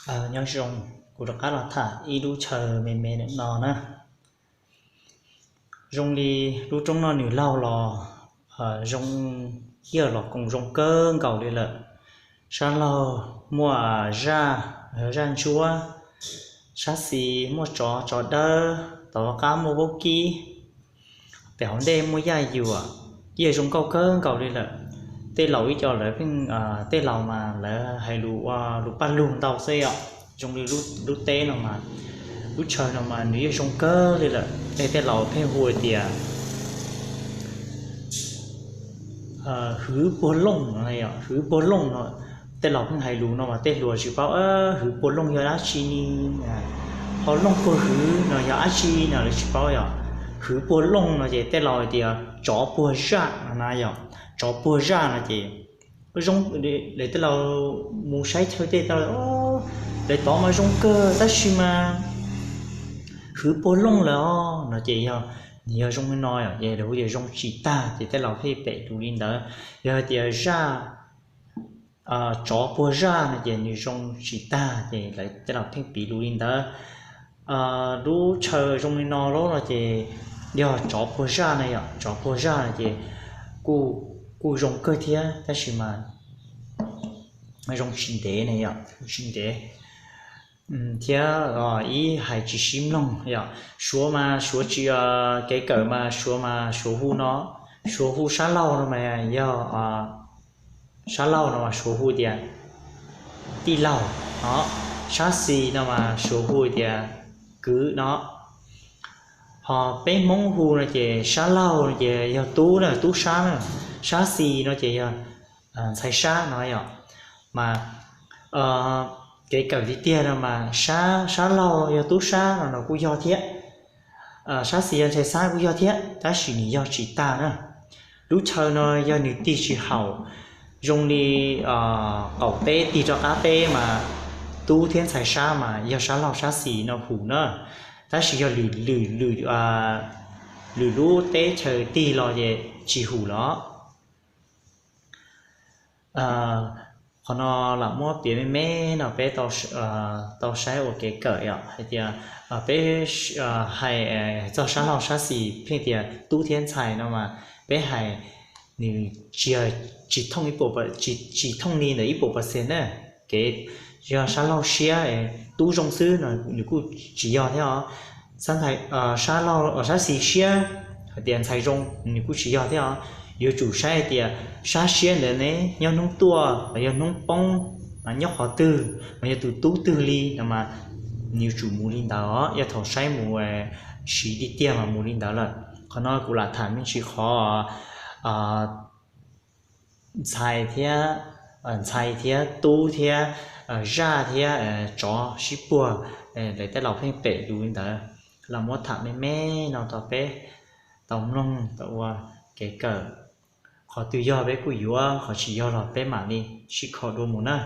Nyob zoo, kuv rov qab los tham ib lub chaw me me no na. Zoo li lub roob no nws laug los zoo, yog los koom zoo kawg nkaus li lawm. Sab laug muaj zaj, zaj ntsuab, sab xis muaj tsov, tsov dawb, tom qab muaj vaub kib, pem hauv ntej muaj yaj yuam, yog zoo nkauj kawg nkaus li lawm. Tej laus ib co lawv pheej, tej laus mas lawv hais lus ua lus paj lug ntau xwb yom. Zoo li lub teb no mas, lub chaw no mas nws yeej zoo kawg li lawm. Es tej laus pheej hu tias hwv puag looj no, hwv puag looj no. Tej laus pheej hais lus no mas tej hluas tsis paub hwv puag looj yog dab tsi ni, ho looj puag hwv no yog dab tsi no lawv tsis paub yom. Hwv puag looj no ces tej laus hais tias tsov puag zaj no na yom. Tsov puag zaj no ces zoo, lawv tej laus mus saib chaw tej, lawv tod mas zoo kawg tab sis mas hwv puag looj lawm os no ces yog, nws yog zoo li no yom, ces lawv hu tias zoo tsis tag ces tej laus pheej pem lus li ntawd. Yog hais tias zaj, tsov puag zaj no ces nws zoo tsis tag ces lawv tej laus pheej piv lus li ntawd. Lub chaw zoo li no lawm no ces yog tsov puag zaj na yom, tsov puag zaj no ces kuj, kuj zoo kawg thiab tab sis mas zoo tsis ntev na yom, zoo tsis ntev. Thiab ib hais tsis sib mloog yom, suav mas suav tsis, kev kawm mas suav mas suav hu no, suav hu sab laug no mas yog sab laug no mas suav hu tias tij laug no, sab xis no mas suav hu tias kwv no. Ho peb Hmoob hu no ces sab laug no ces yog tub na, tub sab na, sab xis no ces yog ntxhais sab no yom. Mas kev kawm tiag tiag no mas sab, sab laug yog tub sab no no kuj yog thiab, sab xis yog ntxhais xab kuj yog thiab tab sis nws yog tsis tag na. Lub chaw no yog nws tig tsis haum, zoo li qaum teb tig rov qab teb mas tub thiab ntxhais sab mas yog sab laug sab xis no hu na. Tab sis yog lwm, lwm, lwm lub teb chaws tig los ces tsis hu los. Qhov no lam muab piav me me no peb tau saib ua kev kawm yom, hais tias peb hais txog sab laug sab xis pheej tias tub thiab ntxhais no mas peb hais nws tsis yog, tsis thooj ib puas, tsis thooj li ntawm ib puas percent na. Kev yog sab laug siab tub zoo xwb no nws kuj tsis yog thiab os. Sab laug, sab xis siab hais tias ntxhais zoo nws kuj tsis yog thiab os. Yuav tsum saib hais tias sab siab ntawd ne nyob hnub tuaj los yog hnub poob, nyob qhov twg, mas yog tus tub twg li no mas nws yuav tsum mus li ntawd os. Yog thaum saib mus siv tiag tiag mas mus li ntawd lawm. Qhov no kuv lam tham me ntsis qhov ntxhais thiab, ntxhais thiab tub thiab zaj thiab tsov sib puag, lawv tej laus pheej pem lus li ntawd. Lam muab tham me me no rau peb tau mloog tau ua kev kawm. Qhov twg yog peb kuj yuav, qhov tsis yog los peb mam li sib kho dua mus na.